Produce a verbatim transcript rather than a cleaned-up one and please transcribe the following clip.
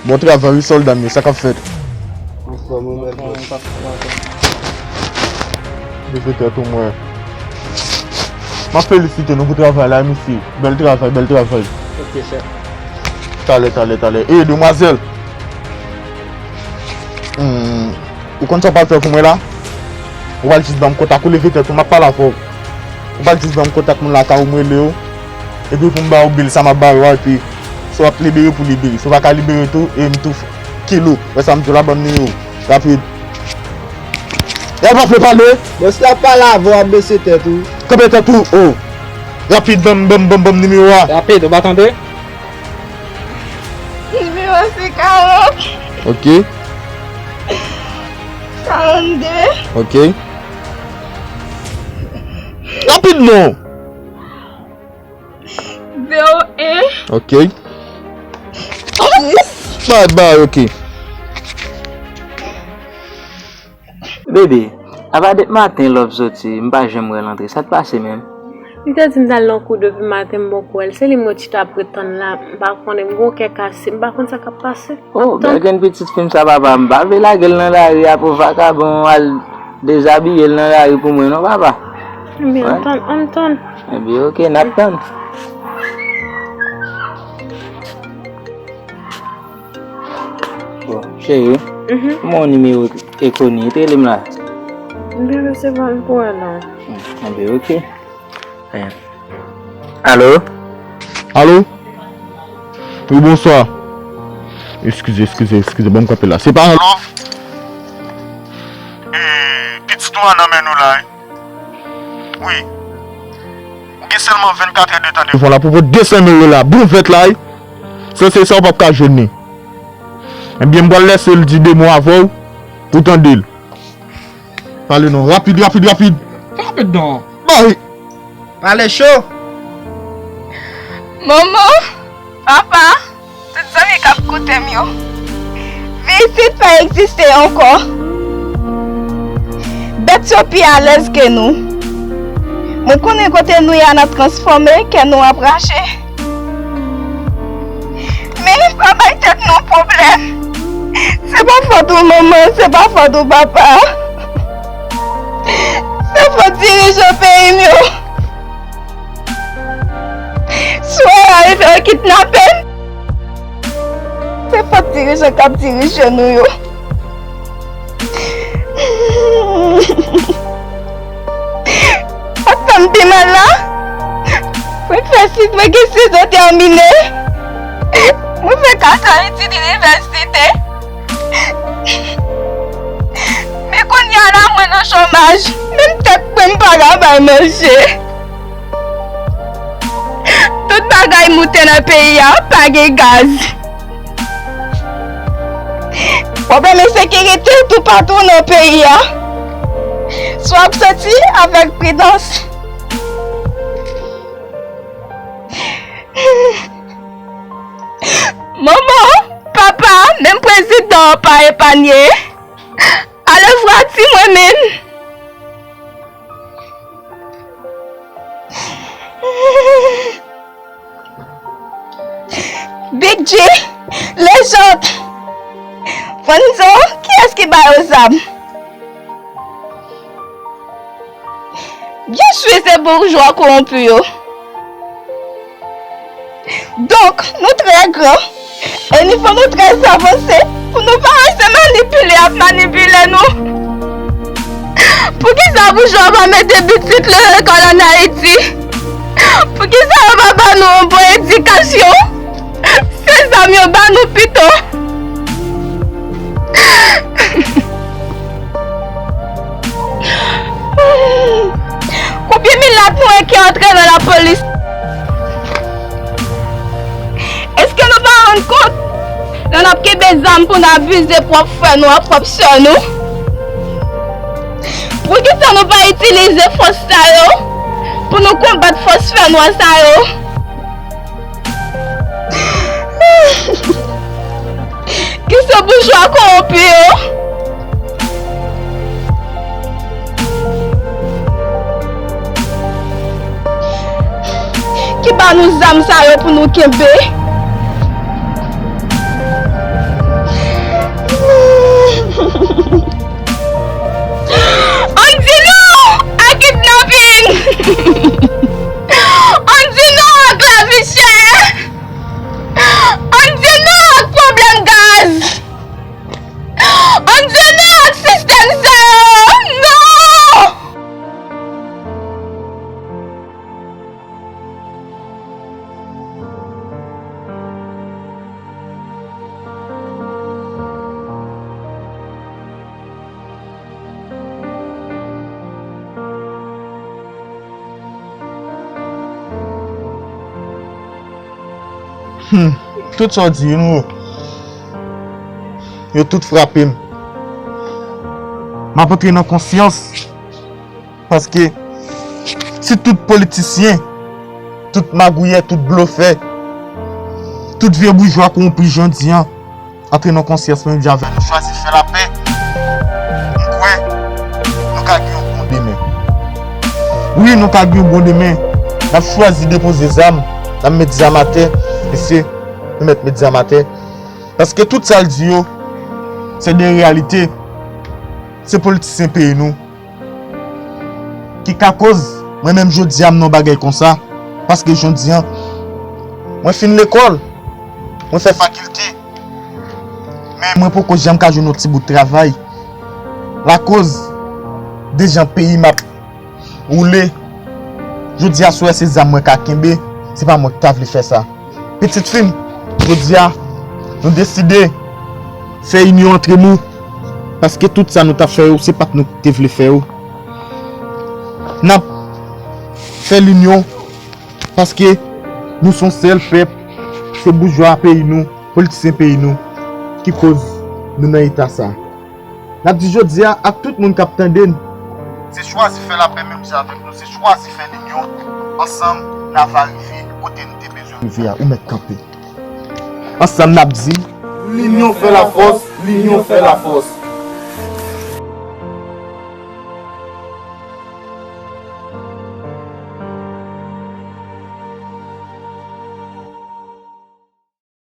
Bon travay wi sòlda m yo, sa k ap fèt? Anfòm wi bèl bòs. Leve tèt ou mwen. M ap felisite nou pou travay la wi mesye. Bèl travay, bèl travay. Ok chèf. Talè, talè, talè. E demwazèl. Hmm. Ou konn sa w pral fè pou mwen la? Ou pral jis ban m kontak ou, leve tèt ou, m ap pale avè w. Ou pral jis ban m kontak moun lakay ou, m rele yo. Epi pou m ba w bil sa m ap ba yo a, epi si w ap libere pou libere. Si w pa ka libere tou, e m tou kill ou. Wè sa m di w la, ban m nimewo w. Rapid. Yal pa vle pale. Bòs la ap pale avè w, ap bese tèt ou. Kanpe tèt ou, o. Rapid, ban m, ban m, ban m, ban m nimewo a. Rapid, ou pa tande? Nimewo se karant. Ok. Karannde. Ok. Rapid non. Zewo en. Ok. Dis. Bay, bay, ok. Bebe, apa depi maten lè w soti, m pa janm wè l antre. Sa k pase menm? Li te di m t al nan kou depi maten, m poko wè l. Se li m rete chita ap ret tann la. M pa konnen, m gon kè kase. M pa konn sa k ap pase. Oh, bèl grenn pitit fi m sa, papa. M pa vle lage l nan lari a pou vakabon al dezabiye l nan lari pou mwen, non, papa. Ebyen, ann tann, ann tann. Ebyen, ok, n ap tann. Bon, cheri, mhm, kòman yon nimewo enkoni te rele m la? M te resevwa l pou wè non. Hmm, enben, ok. Anyen. Alo? Alo? Wi, bonswa. Eskize, eskize, eskize, ban m kanpe la. Se pa Love? E, pitit ou a nan men nou la, wi. Wi. Ou gen sèlman vennkat è de tan devan w la pou pran de san mil dola. Bon vèt la, wi. San se sa, ou p ap ka jwenn li. Ebyen, m pral lèse l di de mo avè w pou w tande l. Pale non. Rapid, rapid, rapid. Rapid non. Bay. Pale cho. Manman, papa, tout zanmi k ap koute m yo. Vi isit pa egziste ankò. Bèt yo pi alèz ke nou. Mwen konnen kote nou ye a n ap transfòme, kè nou ap rache. Men pa bay tèt nou pwoblèm. Se pa fòt ou manman, se pa fòt ou papa. Se fòt dirijan peyi m yo. Si w al rive yo kidnape m, se fòt dirijan k ap dirije nou yo. Sa k fè m pi mal la, mwen fè sis, mwen gen sis an tèmine. Mwen fè kat an etid inivèsite. Men kounye a la, mwen nan chomaj. Menm tèt mwen, m pa ka bay manje. Tout bagay moute nan peyi a, pa gen gaz. Pwoblèm ensekirite toupatou nan peyi a. Si w ap soti, avèk pridans. Manman, papa, menm prezidan an pa epanye. Alevwa di mwen menm. Big G, Lejant, Vanzo, kiyès ki ba yo zam? Byen swi se boujwa kowonpi yo. Donk, nou trè gran, e nivo nou trè avanse, pou nou pa rete manipile y ap manipile nou. Poukisa boujwa pa mete pitit yo lekòl ann Ayiti? Poukisa yo pa ba nou yon bon edikasyon? Se zam yo ba nou pito. Konbyen milat nwè ki antre nan lapolis? Èske nou pa rann kont lè n ap kenbe zam pou n abize pwòp frè nou ak pwòp sè nou? Poukisa nou pa itilize fòs sa yo pou nou konbat fòs fè nwa sa yo? Ki se boujwa kowonpi yo ki ba nou zam sa yo pou nou kenbe. Hmm, tout sa w di yo, yo tout frape m. M ap antre nan konsyans. Paske si tout politisyen, tout magouyè, tout blofè, tout vye boujwa kowonpi jodi a antre nan konsyans menm jan avè nou, chwazi fè lapè, m kwè nou ka gen yon bon demen. Wi, nou ka gen yon bon demen. N ap chwazi depoze zam, n ap met zam atè, mesye, nou mèt met zam atè. Paske tout sa l di yo, se de reyalite. Se politisyen peyi nou ki ka koz mwen menm jodi a m nan bagay konsa. Paske jodi a, mwen fin lekòl, mwen fè fakilte, men mwen poko janm ka jwenn yon ti bout travay. Lakoz de jan peyi m ap woule. Jodi a, si w wè se zam mwen ka kenbe, se pa mwen ki ta vle fè sa. Pitit fi m, jodi a, nou deside fè inyon antre nou. Paske tout sa nou t ap fè yo, se pa t nou ki te vle fè yo. N ap fè linyon paske nou se yon sèl pèp, se boujwa peyi nou, politisyen peyi nou, ki koz nou nan eta sa. N ap di jodi a ak tout moun k ap tande n, se chwazi fè lapè menm jan avèk nou, se chwazi fè linyon. Ansanm, n a va rive kote n te bezwen rive a. Ou mèt kanpe. Ansanm, n ap di, linyon fè lafòs, linyon fè lafòs.